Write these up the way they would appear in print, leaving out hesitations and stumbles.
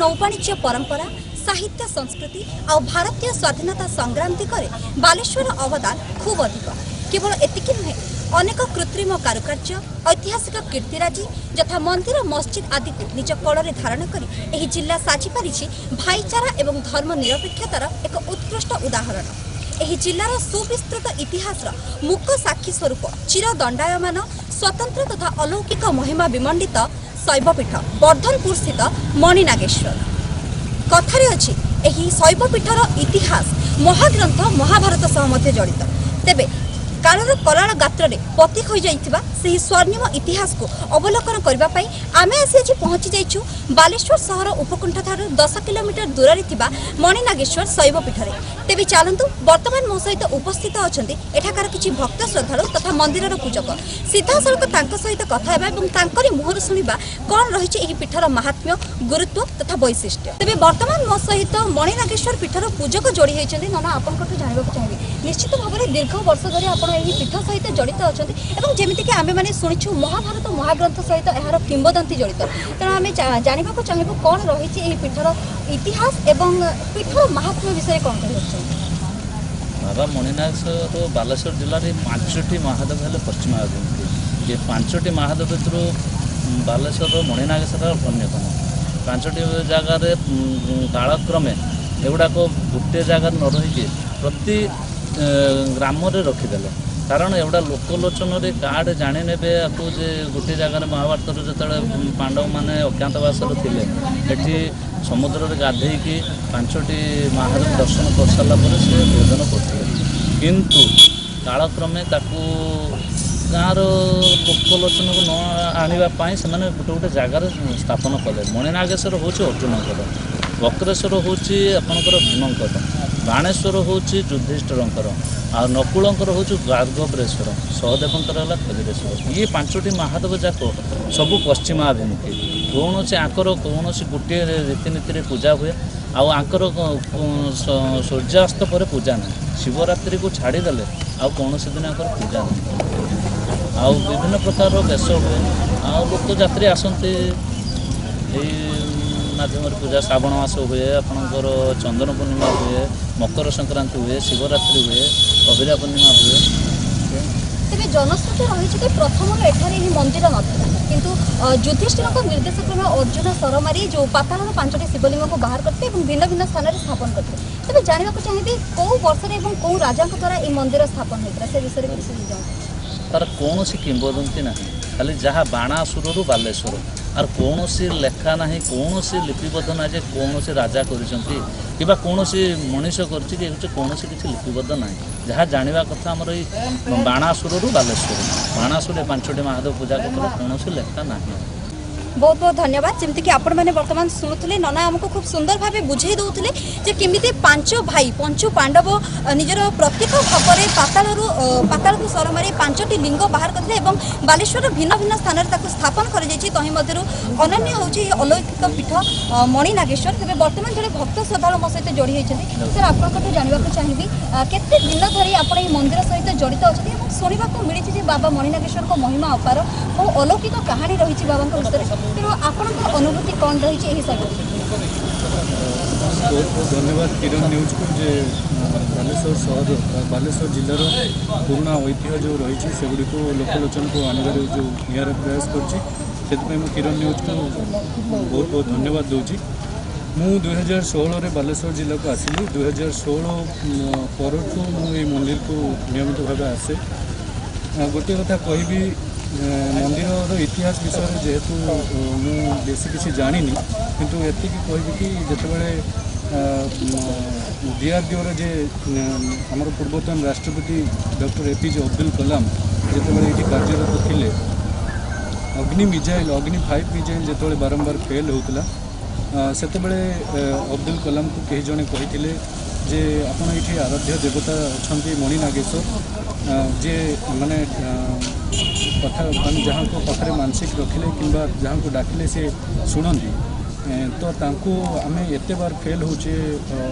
ନୌବାଣିଜ୍ୟ ପରମ୍ପରା, ସାହିତ୍ୟ, ସଂସ୍କୃତି ଆଉ ଭାରତୀୟ ସ୍ୱାଧୀନତା ସଂଗ୍ରାମ ଦିଗରେ ବାଲେଶ୍ୱର ଅବଦାନ ଖୁବ୍ ଅଧିକ। କେବଳ ଏତିକି ନୁହେଁ, ଅନେକ କୃତ୍ରିମ କାରୁକାର୍ଯ୍ୟ, ଐତିହାସିକ କୀର୍ତ୍ତିରାଜି ଯଥା ମନ୍ଦିର, ମସଜିଦ ଆଦିକୁ ନିଜ କୋଳରେ ଧାରଣ କରି ଏହି ଜିଲ୍ଲା ସାଜିପାରିଛି ଭାଇଚାରା ଏବଂ ଧର୍ମ ନିରପେକ୍ଷତାର ଏକ ଉତ୍କୃଷ୍ଟ ଉଦାହରଣ। ଏହି ଜିଲ୍ଲାର ସୁବିସ୍ତୃତ ଇତିହାସର ମୂକ ସାକ୍ଷୀ ସ୍ୱରୂପ ଚିର ଦଣ୍ଡାୟମାନ, ସ୍ୱତନ୍ତ୍ର ତଥା ଅଲୌକିକ ମହିମା ବିମଣ୍ଡିତ ଶୈବପୀଠ ବର୍ଦ୍ଧନପୁର ସ୍ଥିତ ମଣିନାଗେଶ୍ୱର। କଥାରେ ଅଛି, ଏହି ଶୈବପୀଠର ଇତିହାସ ମହାଗ୍ରନ୍ଥ ମହାଭାରତ ସହ ମଧ୍ୟ ଜଡ଼ିତ। ତେବେ କାଳର କରାଳ ଗାତ୍ରରେ ପତି ହୋଇଯାଇଥିବା ସେହି ସ୍ୱର୍ଣ୍ଣିମ ଇତିହାସକୁ ଅବଲୋକନ କରିବା ପାଇଁ ଆମେ ଆସି ଆଜି ପହଞ୍ଚି ଯାଇଛୁ ବାଲେଶ୍ୱର ସହର ଉପକଣ୍ଠଠାରୁ 10 କିଲୋମିଟର ଦୂରରେ ଥିବା ମଣିନାଗେଶ୍ୱର ଶୈବପୀଠରେ। ତେବେ ଚାଲନ୍ତୁ, ବର୍ତ୍ତମାନ ମୋ ସହିତ ଉପସ୍ଥିତ ଅଛନ୍ତି ଏଠାକାର କିଛି ଭକ୍ତ ଶ୍ରଦ୍ଧାଳୁ ତଥା ମନ୍ଦିରର ପୂଜକ। ସିଧାସଳଖ ତାଙ୍କ ସହିତ କଥା ହେବା ଏବଂ ତାଙ୍କରି ମୁହଁରୁ ଶୁଣିବା କ'ଣ ରହିଛି ଏହି ପୀଠର ମାହାତ୍ମ୍ୟ, ଗୁରୁତ୍ୱ ତଥା ବୈଶିଷ୍ଟ୍ୟ। ତେବେ ବର୍ତ୍ତମାନ ମୋ ସହିତ ମଣିନାଗେଶ୍ୱର ପୀଠର ପୂଜକ ଯୋଡ଼ି ହୋଇଛନ୍ତି। ନନା, ଆପଣଙ୍କଠୁ ଜାଣିବାକୁ ଚାହିଁବି, ନିଶ୍ଚିତ ଭାବରେ ଦୀର୍ଘ ବର୍ଷ ଧରି ଆପଣ ଏହି ପୀଠ ସହିତ ଜଡ଼ିତ ଅଛନ୍ତି ଏବଂ ଯେମିତିକି ଆମେମାନେ ଶୁଣିଛୁ, ମହାଭାରତ ମହାଗ୍ରନ୍ଥ ସହିତ ଏହାର କିମ୍ବଦନ୍ତୀ ଜଡ଼ିତ। ତେଣୁ ଆମେ ଜାଣିବାକୁ ଚାହିଁବୁ କ'ଣ ରହିଛି ଏହି ପୀଠର ଇତିହାସ ଏବଂ ପୀଠର ମାହାତ୍ମ୍ୟ ବିଷୟରେ କ'ଣ କହିବାକୁ ଚାହିଁବେ? ବାବା ମଣିନାଗେଶ୍ୱର ବାଲେଶ୍ୱର ଜିଲ୍ଲାରେ ପାଞ୍ଚଟି ମହାଦେବ ହେଲେ ପଶ୍ଚିମାଭିମୁଖୀ। ଏ ପାଞ୍ଚଟି ମହାଦେବ ଭିତରୁ ବାଲେଶ୍ୱରର ମଣିନାଗେଶ୍ୱର ଅନ୍ୟତମ। ପାଞ୍ଚଟି ଜାଗାରେ କାଳକ୍ରମେ ଏଗୁଡ଼ାକ ଗୋଟିଏ ଜାଗାରେ ନ ରହିକି ପ୍ରତି ଗ୍ରାମରେ ରଖିଦେଲେ, କାରଣ ଏଗୁଡ଼ା ଲୋକଲୋଚନରେ କାର୍ଡ଼ ଜାଣିନେବେ ଆକୁ ଯେ ଗୋଟିଏ ଜାଗାରେ। ମହାଭାରତରେ ଯେତେବେଳେ ପାଣ୍ଡବମାନେ ଅଜ୍ଞାତବାସରେ ଥିଲେ, ଏଠି ସମୁଦ୍ରରେ ଗାଧେଇକି ପାଞ୍ଚଟି ମହାଦେବ ଦର୍ଶନ କରିସାରିଲା ପରେ ସେ ଭୋଜନ କରୁଥିଲେ। କିନ୍ତୁ କାଳକ୍ରମେ ତାକୁ ଗାଁର ଲୋକଲୋଚନକୁ ନ ଆଣିବା ପାଇଁ ସେମାନେ ଗୋଟେ ଗୋଟେ ଜାଗାରେ ସ୍ଥାପନ କଲେ। ମଣିନାଗେଶ୍ୱର ହେଉଛି ଅର୍ଜୁନଙ୍କର, ବକ୍ରେଶ୍ୱର ହେଉଛି ଆପଣଙ୍କର ଭୀମଙ୍କର, ବାଣେଶ୍ୱର ହେଉଛି ଯୁଧିଷ୍ଠିରଙ୍କର, ଆଉ ନକୁଳଙ୍କର ହେଉଛି ଗାର୍ଗବ୍ରେଶ୍ୱର, ସହଦେବଙ୍କର ହେଲା ଖଜୁରେଶ୍ୱର। ଇଏ ପାଞ୍ଚଟି ମହାଦେବ ଯାକ ସବୁ ପଶ୍ଚିମାଭିମୁଖୀ। କୌଣସି ଆଙ୍କର କୌଣସି ଗୋଟିଏ ରୀତିନୀତିରେ ପୂଜା ହୁଏ ଆଉ ଆଙ୍କର ସୂର୍ଯ୍ୟାସ୍ତ ପରେ ପୂଜା ନାହିଁ। ଶିବରାତ୍ରିକୁ ଛାଡ଼ିଦେଲେ ଆଉ କୌଣସି ଦିନ ଆଙ୍କର ପୂଜା ନାହିଁ। ଆଉ ବିଭିନ୍ନ ପ୍ରକାରର ବେଶ ହୁଏ ଆଉ ଲୋକ ଯାତ୍ରୀ ଆସନ୍ତି। ଏଇ ମାଧ୍ୟମରେ ପୂଜା ଶ୍ରାବଣ ମାସ ହୁଏ, ଆପଣଙ୍କର ଚନ୍ଦନ ପୂର୍ଣ୍ଣିମା ହୁଏ, ମକର ସଂକ୍ରାନ୍ତି ହୁଏ, ଶିବରାତ୍ରି ହୁଏ, ଅଭିରା ପୂର୍ଣ୍ଣିମା ହୁଏ। ତେବେ ଜନଶ୍ରୁତି ରହିଛି କି ପ୍ରଥମରୁ ଏଠାରେ ଏହି ମନ୍ଦିର ନଥିଲା, କିନ୍ତୁ ଯୁଧିଷ୍ଠିରଙ୍କ ନିର୍ଦ୍ଦେଶ କ୍ରମେ ଅର୍ଜୁନ ଶର ମାରି ଯେଉଁ ପାତାଳର ପାଞ୍ଚଟି ଶିବଲିଙ୍ଗକୁ ବାହାର କରିଥିଲେ ଏବଂ ଭିନ୍ନ ଭିନ୍ନ ସ୍ଥାନରେ ସ୍ଥାପନ କରିଥିଲେ। ତେବେ ଜାଣିବାକୁ ଚାହିଁବି, କେଉଁ ବର୍ଷରେ ଏବଂ କେଉଁ ରାଜାଙ୍କ ଦ୍ୱାରା ଏହି ମନ୍ଦିର ସ୍ଥାପନ ହୋଇଥିଲା, ସେ ବିଷୟରେ କିଛି ଜଣାନ୍ତୁ। ତାର କୌଣସି କିମ୍ବଦନ୍ତୀ ନାହିଁ, ଖାଲି ଯାହା ବାଣାସୁରରୁ ବାଲେଶ୍ୱର। ଆଉ କୌଣସି ଲେଖା ନାହିଁ, କୌଣସି ଲିପିବଦ୍ଧ ନାହିଁ ଯେ କୌଣସି ରାଜା କରିଛନ୍ତି କିମ୍ବା କୌଣସି ମଣିଷ କରିଛି କି ହେଉଛି, କୌଣସି କିଛି ଲିପିବଦ୍ଧ ନାହିଁ। ଯାହା ଜାଣିବା କଥା, ଆମର ଏଇ ବାଣାସୁରରୁ ବାଲେଶ୍ୱର, ବାଣାସୁର ପାଞ୍ଚଟି ମହାଦେବ ପୂଜା କରୁଥିଲେ, କୌଣସି ଲେଖା ନାହିଁ। ବହୁତ ବହୁତ ଧନ୍ୟବାଦ। ଯେମିତିକି ଆପଣମାନେ ବର୍ତ୍ତମାନ ଶୁଣୁଥିଲେ, ନନା ଆମକୁ ଖୁବ୍ ସୁନ୍ଦର ଭାବେ ବୁଝେଇ ଦେଉଥିଲେ ଯେ କେମିତି ପାଞ୍ଚ ଭାଇ, ପଞ୍ଚୁ ପାଣ୍ଡବ ନିଜର ପ୍ରତୀକ ଭାବରେ ପାତାଳରୁ ପାତାଳକୁ ଶର ମାରି ପାଞ୍ଚଟି ଲିଙ୍ଗ ବାହାର କରିଥିଲେ ଏବଂ ବାଲେଶ୍ୱରର ଭିନ୍ନ ଭିନ୍ନ ସ୍ଥାନରେ ତାକୁ ସ୍ଥାପନ କରାଯାଇଛି। ତହିଁ ମଧ୍ୟରୁ ଅନନ୍ୟ ହେଉଛି ଏହି ଅଲୌକିକ ପୀଠ ମଣିନାଗେଶ୍ୱର। ତେବେ ବର୍ତ୍ତମାନ ଜଣେ ଭକ୍ତ ଶ୍ରଦ୍ଧାଳୁ ମୋ ସହିତ ଯୋଡ଼ି ହୋଇଛନ୍ତି। ସାର୍, ଆପଣଙ୍କଠୁ ଜାଣିବାକୁ ଚାହିଁବି, କେତେ ଦିନ ଧରି ଆପଣ ଏହି ମନ୍ଦିର ସହିତ ଜଡ଼ିତ ଅଛନ୍ତି ଏବଂ ଶୁଣିବାକୁ ମିଳିଛି ଯେ ବାବା ମଣିନାଗେଶ୍ୱରଙ୍କ ମହିମା ଅପାର, ବହୁ ଅଲୌକିକ କାହାଣୀ ରହିଛି ବାବାଙ୍କ ବିଷୟରେ। ତେଣୁ ଆପଣଙ୍କର ଅନୁଭୂତି କ'ଣ ରହିଛି ଏହି ଶୈବ? ବହୁତ ବହୁତ ଧନ୍ୟବାଦ କିରଣ ନ୍ୟୁଜ୍କୁ ଯେ ବାଲେଶ୍ୱର ସହର ବା ବାଲେଶ୍ୱର ଜିଲ୍ଲାର ପୁରୁଣା ଐତିହ୍ୟ ଯେଉଁ ରହିଛି, ସେଗୁଡ଼ିକୁ ଲୋକଲୋଚନକୁ ଆଣିବାରେ ଯେଉଁ ନିଆରା ପ୍ରୟାସ କରିଛି, ସେଥିପାଇଁ ମୁଁ କିରଣ ନ୍ୟୁଜ୍କୁ ବହୁତ ବହୁତ ଧନ୍ୟବାଦ ଦେଉଛି। ମୁଁ 2016ରେ ବାଲେଶ୍ୱର ଜିଲ୍ଲାକୁ ଆସିଲି। 2016 ପରଠୁ ମୁଁ ଏଇ ମନ୍ଦିରକୁ ନିୟମିତ ଭାବେ ଆସେ। ଗୋଟିଏ କଥା କହିବି, ମନ୍ଦିରର ଇତିହାସ ବିଷୟରେ ଯେହେତୁ ମୁଁ ବେଶୀ କିଛି ଜାଣିନି, କିନ୍ତୁ ଏତିକି କହିବି କି ଯେତେବେଳେ ଡିଆରଡିଓର ଯେ ଆମର ପୂର୍ବତନ ରାଷ୍ଟ୍ରପତି ଡକ୍ଟର ଏପିଜେ ଅବ୍ଦୁଲ କଲାମ ଯେତେବେଳେ ଏଇଠି କାର୍ଯ୍ୟରତ ଥିଲେ, ଅଗ୍ନି ମିଜାଇଲ, ଅଗ୍ନି 5 ମିଜାଇଲ ଯେତେବେଳେ ବାରମ୍ବାର ଫେଲ୍ ହେଉଥିଲା, ସେତେବେଳେ ଅବ୍ଦୁଲ କଲାମକୁ କେହି ଜଣେ କହିଥିଲେ ଯେ ଆପଣ ଏଇଠି ଆରାଧ୍ୟ ଦେବତା ଅଛନ୍ତି ମଣି ନାଗେଶ୍ୱର, ଯିଏ ମାନେ କଥା ମାନେ ଯାହାଙ୍କ ପାଖରେ ମାନସିକ ରଖିଲେ କିମ୍ବା ଯାହାଙ୍କୁ ଡାକିଲେ ସେ ଶୁଣନ୍ତି। ତ ତାଙ୍କୁ ଆମେ ଏତେ ବାର ଫେଲ୍ ହେଉଛେ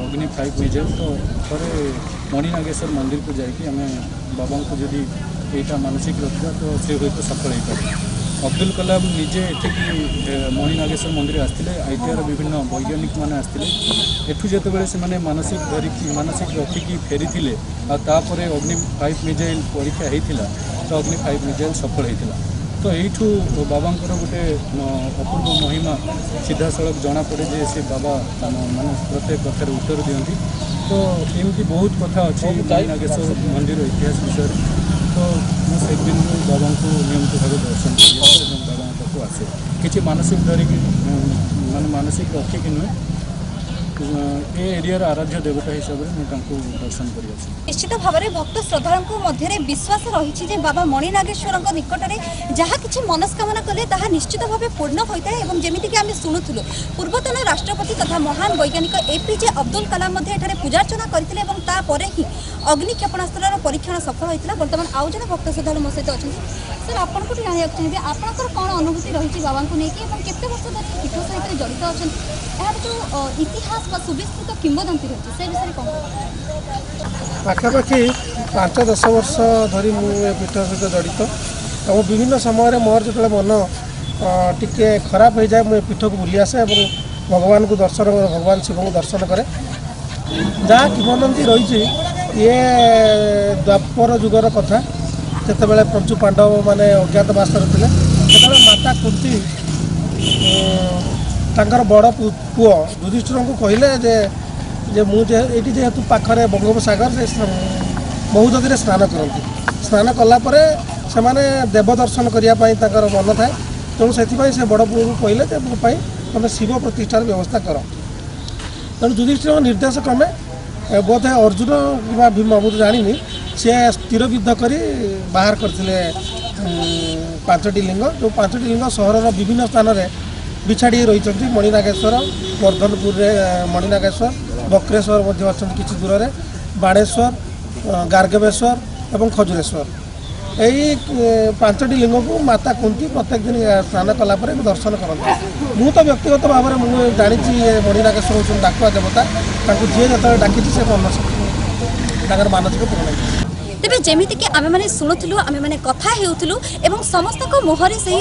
ଅଗ୍ନି 5 ମିଜାଇଲ, ତ ଥରେ ମଣି ନାଗେଶ୍ୱର ମନ୍ଦିରକୁ ଯାଇକି ଆମେ ବାବାଙ୍କୁ ଯଦି ଏଇଟା ମାନସିକ ରଖିବା, ତ ସେ ହୁଏତ ସଫଳ ହେଇପାରିବ। ଅବଦୁଲ କଲାମ ନିଜେ ଏଠିକି ମଣିନାଗେଶ୍ୱର ମନ୍ଦିର ଆସିଥିଲେ। ଆଇଟିଆର ବିଭିନ୍ନ ବୈଜ୍ଞାନିକ ମାନେ ଆସିଥିଲେ। ଏଠୁ ଯେତେବେଳେ ସେମାନେ ମାନସିକ ଧରିକି, ମାନସିକ ରଖିକି ଫେରିଥିଲେ ଆଉ ତାପରେ ଅଗ୍ନି 5 ମିଜାଇଲ୍ ପରୀକ୍ଷା ହେଇଥିଲା, ତ ଅଗ୍ନି 5 ମିଜାଇଲ୍ ସଫଳ ହେଇଥିଲା। ତ ଏଇଠୁ ବାବାଙ୍କର ଗୋଟେ ଅପୂର୍ବ ମହିମା ସିଧାସଳଖ ଜଣାପଡ଼େ ଯେ ସେ ବାବା ମାନେ ପ୍ରତ୍ୟେକ କଥାରେ ଉତ୍ତର ଦିଅନ୍ତି। ତ ଏମିତି ବହୁତ କଥା ଅଛି ମଣିନାଗେଶ୍ୱର ମନ୍ଦିର ଇତିହାସ ବିଷୟରେ। ତ ମୁଁ ସେଦିନରୁ ବାବାଙ୍କୁ ନିୟମିତ ଭାବେ ଦର୍ଶନ କରି ଆସେ ଏବଂ ବାବାଙ୍କ ପାଖକୁ ଆସେ। କିଛି ମାନସିକ ଧରିକି, ମାନେ ମାନସିକ ରଖିକି ନୁହେଁ, ଏ ଏରିଆର ଆରାଧ୍ୟ ଦେବତା ହିସାବରେ ମୁଁ ତାଙ୍କୁ ଦର୍ଶନ କରି ଆସେ। ନିଶ୍ଚିତ ଭାବରେ ଭକ୍ତ ଶ୍ରଦ୍ଧାଳୁଙ୍କ ମଧ୍ୟରେ ବିଶ୍ୱାସ ରହିଛି ଯେ ବାବା ମଣିନାଗେଶ୍ୱରଙ୍କ ନିକଟରେ ଯାହା କିଛି ମନସ୍କାମନା କଲେ ତାହା ନିଶ୍ଚିତ ଭାବେ ପୂର୍ଣ୍ଣ ହୋଇଥାଏ। ଏବଂ ଯେମିତିକି ଆମେ ଶୁଣୁଥିଲୁ, ପୂର୍ବତନ ରାଷ୍ଟ୍ରପତି ତଥା ମହାନ ବୈଜ୍ଞାନିକ ଏପିଜେ ଅବଦୁଲ କଲାମ ମଧ୍ୟ ଏଠାରେ ପୂଜାର୍ଚ୍ଚନା କରିଥିଲେ ଏବଂ ତାପରେ ହିଁ ଅଗ୍ନି କ୍ଷେପଣାସ୍ତ୍ରର ପରୀକ୍ଷଣ ସଫଳ ହୋଇଥିଲା। ବର୍ତ୍ତମାନ ଆଉ ଜଣେ ଭକ୍ତ ଶ୍ରଦ୍ଧାଳୁ ମୋ ସହିତ ଅଛନ୍ତି। ସାର୍, ଆପଣଙ୍କଠୁ ଜାଣିବାକୁ ଚାହିଁବି, ଆପଣଙ୍କର କ'ଣ ଅନୁଭୂତି ରହିଛି ବାବାଙ୍କୁ ନେଇକି ଏବଂ କେତେ ବର୍ଷ ଧରି ପୀଠ ସହିତ ଜଡ଼ିତ ଅଛନ୍ତି? ଏହାର ଯେଉଁ ଇତିହାସ ବା ସୁବିସ୍ତୃତ କିମ୍ବଦନ୍ତୀ ରହିଛି, ସେ ବିଷୟରେ କ'ଣ କହିବେ? ପାଖାପାଖି 5-10 ବର୍ଷ ଧରି ମୁଁ ଏ ପୀଠ ସହିତ ଜଡ଼ିତ ଏବଂ ବିଭିନ୍ନ ସମୟରେ ମୋର ଯେତେବେଳେ ମନ ଟିକେ ଖରାପ ହେଇଯାଏ, ମୁଁ ଏ ପୀଠକୁ ବୁଲି ଆସେ ଏବଂ ଭଗବାନଙ୍କୁ ଦର୍ଶନ, ଭଗବାନ ଶିବଙ୍କୁ ଦର୍ଶନ କରେ। ଯାହା କିମ୍ବଦନ୍ତୀ ରହିଛି, ଇଏ ଦ୍ୱାପର ଯୁଗର କଥା। ଯେତେବେଳେ ପଞ୍ଚୁ ପାଣ୍ଡବ ମାନେ ଅଜ୍ଞାତବାସରେ ଥିଲେ, ସେତେବେଳେ ମାତା କୁନ୍ତି ତାଙ୍କର ବଡ଼ ପୁଅ ଯୁଧିଷ୍ଠିରଙ୍କୁ କହିଲେ ଯେ ମୁଁ ଯେ ଏଇଠି ଯେହେତୁ ପାଖରେ ବଙ୍ଗୋପସାଗର, ସେ ମହୋଦଧିରେ ସ୍ନାନ କରନ୍ତି। ସ୍ନାନ କଲା ପରେ ସେମାନେ ଦେବ ଦର୍ଶନ କରିବା ପାଇଁ ତାଙ୍କର ମନ ଥାଏ। ତେଣୁ ସେଥିପାଇଁ ସେ ବଡ଼ ପୁଅକୁ କହିଲେ ଯେ ମୋ ପାଇଁ ତୁମେ ଶିବ ପ୍ରତିଷ୍ଠାର ବ୍ୟବସ୍ଥା କର। ତେଣୁ ଯୁଧିଷ୍ଠିରଙ୍କ ନିର୍ଦ୍ଦେଶ କ୍ରମେ ବୋଧେ ଅର୍ଜୁନ କିମ୍ବା ଭୀମ, ମୁଁ ତ ଜାଣିନି, ସିଏ ତୀରବିଦ୍ଧ କରି ବାହାର କରିଥିଲେ ପାଞ୍ଚଟି ଲିଙ୍ଗ, ଯେଉଁ ପାଞ୍ଚଟି ଲିଙ୍ଗ ସହରର ବିଭିନ୍ନ ସ୍ଥାନରେ ବିଛାଡ଼ି ରହିଛନ୍ତି। ମଣିନାଗେଶ୍ୱର ବର୍ଦ୍ଧନପୁରରେ ମଣିନାଗେଶ୍ୱର, ବକ୍ରେଶ୍ୱର ମଧ୍ୟ ଅଛନ୍ତି କିଛି ଦୂରରେ, ବାଣେଶ୍ୱର, ଗାର୍ଗବେଶ୍ୱର ଏବଂ ଖଜୁରେଶ୍ୱର। ଏଇ ପାଞ୍ଚଟି ଲିଙ୍ଗକୁ ମାତା କୁନ୍ତି ପ୍ରତ୍ୟେକ ଦିନ ସ୍ନାନ କଲା ପରେ ଦର୍ଶନ କରନ୍ତି। ମୁଁ ତ ବ୍ୟକ୍ତିଗତ ଭାବରେ ମୁଁ ଜାଣିଛି, ଏ ମଣିନାଗେଶ୍ୱର ହେଉଛନ୍ତି ଡାକୁଆ ଦେବତା। ତାଙ୍କୁ ଯିଏ ଯେତେବେଳେ ଡାକିଛି, ସେ ମନ ତାଙ୍କର ମାନସିକ ପୂରଣ ହେଇଛି। ତେବେ ଯେମିତିକି ଆମେମାନେ ଶୁଣୁଥିଲୁ, ଆମେମାନେ କଥା ହେଉଥିଲୁ ଏବଂ ସମସ୍ତଙ୍କ ମୁହଁରେ ସେହି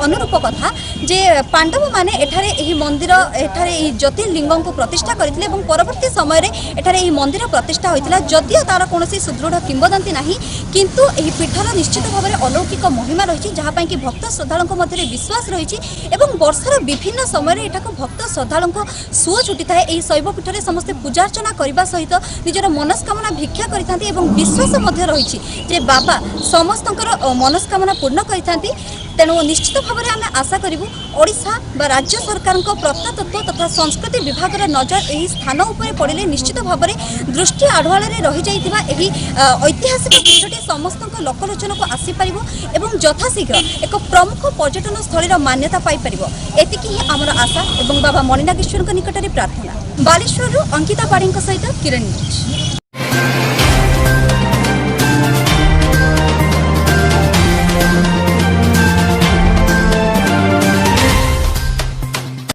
ଅନୁରୂପ କଥା ଯେ ପାଣ୍ଡବମାନେ ଏଠାରେ ଏହି ମନ୍ଦିର, ଏଠାରେ ଏହି ଜ୍ୟୋତିର୍ଲିଙ୍ଗଙ୍କୁ ପ୍ରତିଷ୍ଠା କରିଥିଲେ ଏବଂ ପରବର୍ତ୍ତୀ ସମୟରେ ଏଠାରେ ଏହି ମନ୍ଦିର ପ୍ରତିଷ୍ଠା ହୋଇଥିଲା। ଯଦିଓ ତାର କୌଣସି ସୁଦୃଢ଼ କିମ୍ବଦନ୍ତୀ ନାହିଁ, କିନ୍ତୁ ଏହି ପୀଠର ନିଶ୍ଚିତ ଭାବରେ ଅଲୌକିକ ମହିମା ରହିଛି, ଯାହା ପାଇଁକି ଭକ୍ତ ଶ୍ରଦ୍ଧାଳୁଙ୍କ ମଧ୍ୟରେ ବିଶ୍ୱାସ ରହିଛି ଏବଂ ବର୍ଷର ବିଭିନ୍ନ ସମୟରେ ଏଠାକୁ ଭକ୍ତ ଶ୍ରଦ୍ଧାଳୁଙ୍କ ସୁଅ ଛୁଟିଥାଏ। ଏହି ଶୈବ ପୀଠରେ ସମସ୍ତେ ପୂଜାର୍ଚ୍ଚନା କରିବା ସହିତ ନିଜର ମନସ୍କାମନା ଭିକ୍ଷା କରିଥାନ୍ତି ଏବଂ ବିଶ୍ୱାସ ମଧ୍ୟ ରହିଛି ଯେ ବାବା ସମସ୍ତଙ୍କର ମନସ୍କାମନା ପୂର୍ଣ୍ଣ କରିଥାନ୍ତି। ତେଣୁ ନିଶ୍ଚିତ ଭାବରେ ଆମେ ଆଶା କରିବୁ, ଓଡ଼ିଶା ବା ରାଜ୍ୟ ସରକାରଙ୍କ ପ୍ରତ୍ନତତ୍ତ୍ୱ ତଥା ସଂସ୍କୃତି ବିଭାଗର ନଜର ଏହି ସ୍ଥାନ ଉପରେ ପଡ଼ିଲେ ନିଶ୍ଚିତ ଭାବରେ ଦୃଷ୍ଟି ଆଢ଼ୁଆଳରେ ରହିଯାଇଥିବା ଏହି ଐତିହାସିକ ପୀଠଟି ସମସ୍ତଙ୍କ ଲୋକଲୋଚନକୁ ଆସିପାରିବ ଏବଂ ଯଥାଶୀଘ୍ର ଏକ ପ୍ରମୁଖ ପର୍ଯ୍ୟଟନ ସ୍ଥଳୀର ମାନ୍ୟତା ପାଇପାରିବ। ଏତିକି ହିଁ ଆମର ଆଶା ଏବଂ ବାବା ମଣିନାଗେଶ୍ୱରଙ୍କ ନିକଟରେ ପ୍ରାର୍ଥନା। ବାଲେଶ୍ୱରରୁ ଅଙ୍କିତା ପାଢ଼ୀଙ୍କ ସହିତ କିରଣ ନ୍ୟୁଜ୍।